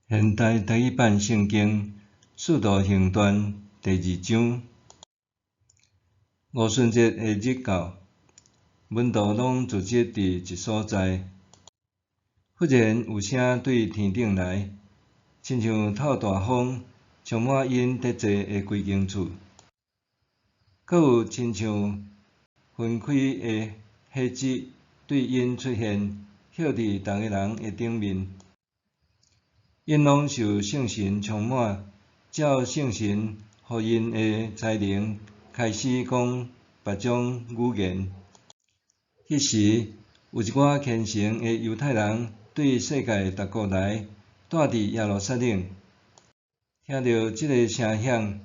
現代台語版聖經《使徒行傳》第二章。五旬節的日到，門徒攏聚集佇一所在。忽然有聲對天頂來，親像透大風，充滿𪜶佇坐的規間厝。閣有親像分開的火舌對𪜶出現，歇佇逐个人的頂面。𪜶攏受聖神充滿，照聖神予𪜶的才能，開始講別種語言。彼時，有一寡虔誠的猶太人對世界逐國來，蹛佇耶路撒冷。聽著這个聲響，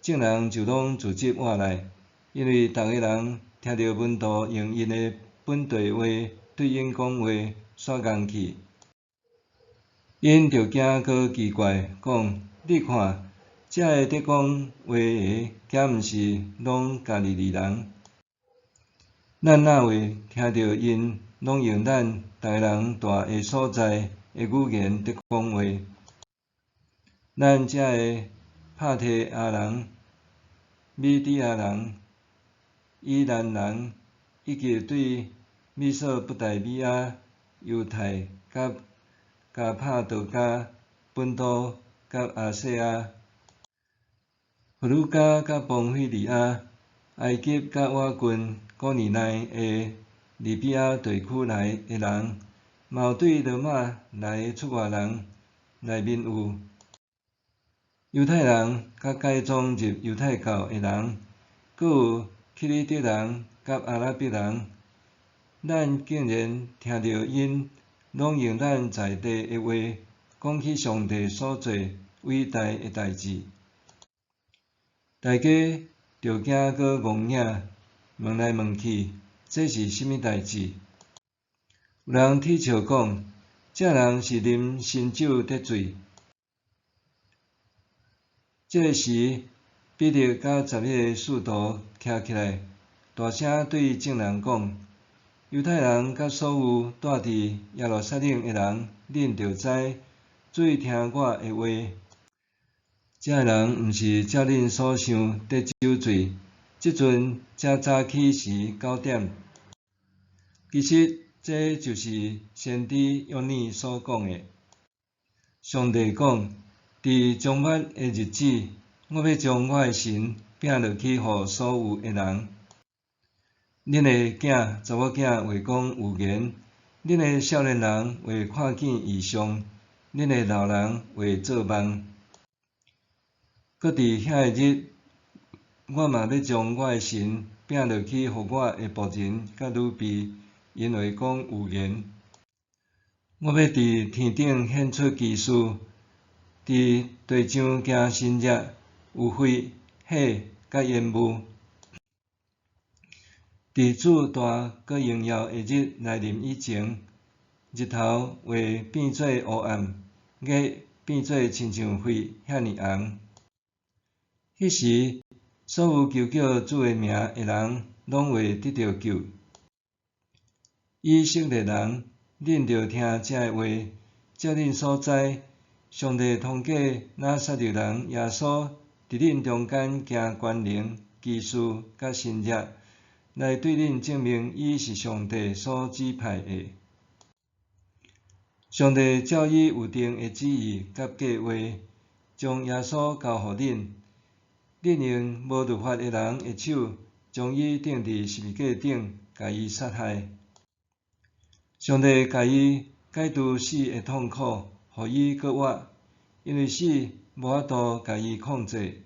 眾人就攏聚集倚來，因為逐个人聽著門徒用𪜶的本地話對𪜶講話，煞戇去。𪜶就驚閣奇怪，講：你看，遮个佇講話的，敢毋是攏加利利人？咱哪會聽著𪜶攏用咱逐个人蹛的所在的語言佇講話？咱遮个帕提亞人、米底亞人、以蘭人，以及對美索不達米亞、猶太佮加帕多家、本都佮亞細亞、弗呂家佮磅非利亞、埃及佮倚近古利奈的利比亞地區來的人，嘛有對羅馬來的出外人，內面有猶太人佮改宗入猶太教的人，閣有克里特人佮阿拉伯人，咱竟然聽著𪜶攏用咱在地的話講起上帝所做偉大的代誌。大家就驚閣戇影，問來問去，這是啥物代誌？有人恥笑講，這人是啉新酒得醉。這个時，彼得佮11个使徒徛起來，大聲對眾人講：猶太人佮所有蹛佇耶路撒冷的人，恁著知，注意聽我的話。這个人毋是照恁所想得酒醉，這陣才早起時9點。其實，這就是先知約珥所講的。上帝講：佇終末的日子，我欲將我的神拚落去予所有的人。恁的囝、查某囝會講預言，恁的少年人會看見異象，恁的老人會做夢。閣佇遐个日，我嘛欲將我的神拚落去予我的僕人佮女婢，𪜶會講預言。我欲佇天頂顯出奇事，佇地上行神跡，有血、火佮煙霧。佇主大閣榮耀的日來臨以前，日頭會變做烏暗，月變做親像血遐爾紅。彼時，所有求叫主的名的人，攏會得著救。以色列人，恁著聽這个話，照恁所知，上帝通過拿撒勒人耶穌，佇恁中間行權能、奇事佮神跡，來對恁證明伊是上帝所指派的。上帝照伊預定的旨意佮計劃，將耶穌交予恁。恁用無律法的人的手，將伊釘佇十字架頂，共伊殺害。上帝共伊解除死的痛苦，予伊閣活，因為死無法度共伊控制。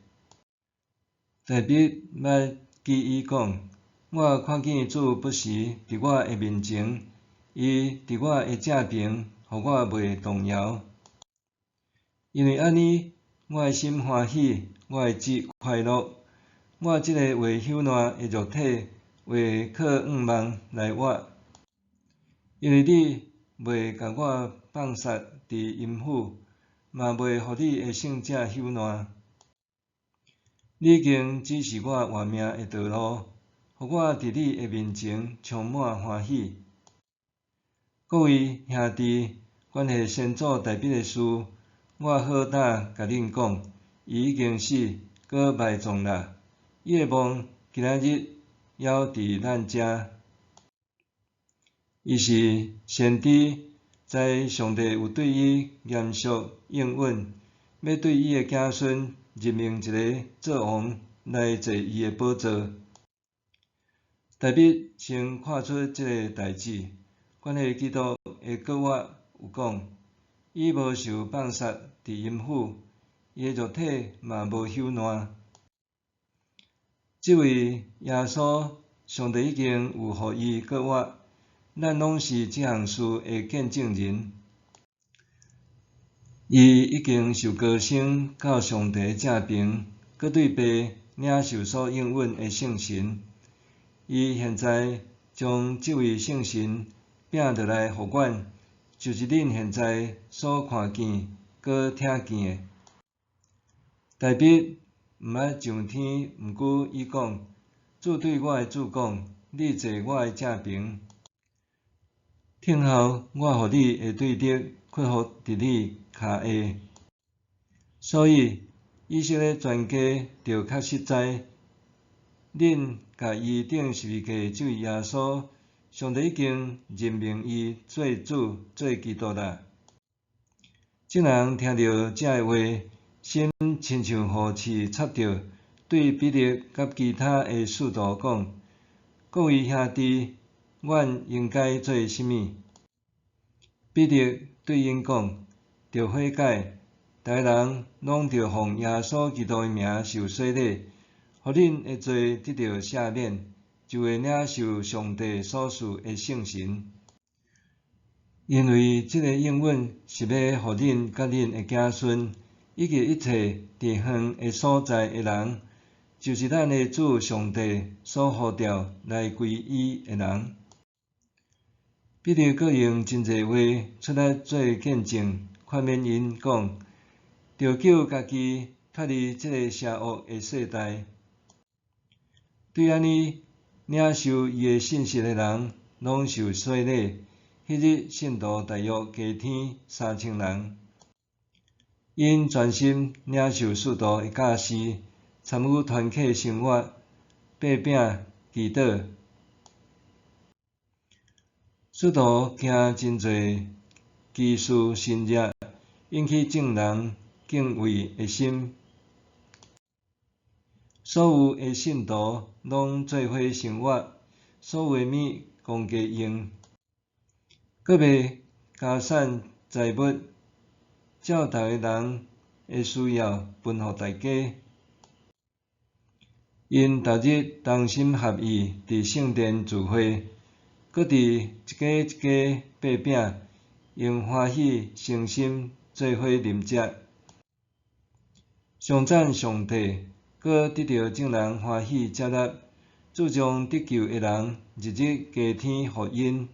大衛捌記伊講：我看見主不時佇我的面前，伊佇我的正爿，予我袂動搖。因為按呢，我的心歡喜，我的志快樂，我這个會朽爛的肉體會靠向望來活，因為你袂共我放殺佇陰府，嘛袂予你的聖者朽爛。你已經指示我活命的道路，予我佇你的面前充滿歡喜。各位兄弟，關係先祖大衛的事，我好膽共恁講，伊已經死，閣埋葬啦。伊的墓今仔日猶佇咱遮。伊是先知，知上帝有對伊嚴肅應允，欲對伊的子孫任命一个做王來坐伊的寶座。大衛先看出這个代誌，關係基督的閣活有講，伊無受放殺佇陰府，伊的肉體嘛無朽爛。這位耶穌，上帝已經有予伊閣活，咱攏是這項事的見證人。伊已經受高升到上帝正爿，閣對父領受所應允的聖神。伊現在將這位聖神摒落來予阮，就是恁現在所看見、閣聽見的。大衛毋捌上天，毋過伊講：主對我的主講，你坐我的正爿，聽候我予你的對敵屈服佇你跤下。所以以色列全家著確實知，恁共伊釘十字架這位耶穌，上帝已經任命伊做主、做基督啦。眾人聽著這个話，心親像予刺插著，對彼得佮其他的使徒講：各位兄弟，阮應該做啥物？彼得對𪜶講：著悔改，逐个人攏著奉耶穌基督的名受洗禮，予恁的罪得著赦免，就會領受上帝所賜的聖神。因為這个應允是欲予恁佮恁的子孫，以及一切佇遠的所在的人，就是咱的主上帝所呼召來歸伊的人。彼得閣用真濟話出來做見證，勸勉𪜶講：著救家己脫離這个邪惡的世代。對按呢領受伊的信息的人，攏受洗禮。彼日信徒大約加添3000人。𪜶專心領受使徒的教示，參與團契生活，擘餅祈禱。使徒行真濟奇事神蹟，引起眾人敬畏的心。所有的信徒攏做伙生活，所有的物公家用，閣賣家產財物，照逐个人的需要分予大家。𪜶逐日同心合意佇聖殿聚會，閣佇一家一家擘餅，用歡喜誠心做伙啉食，頌讚上帝，閣得著眾人歡喜接納。主將得救的人日日加添予𪜶。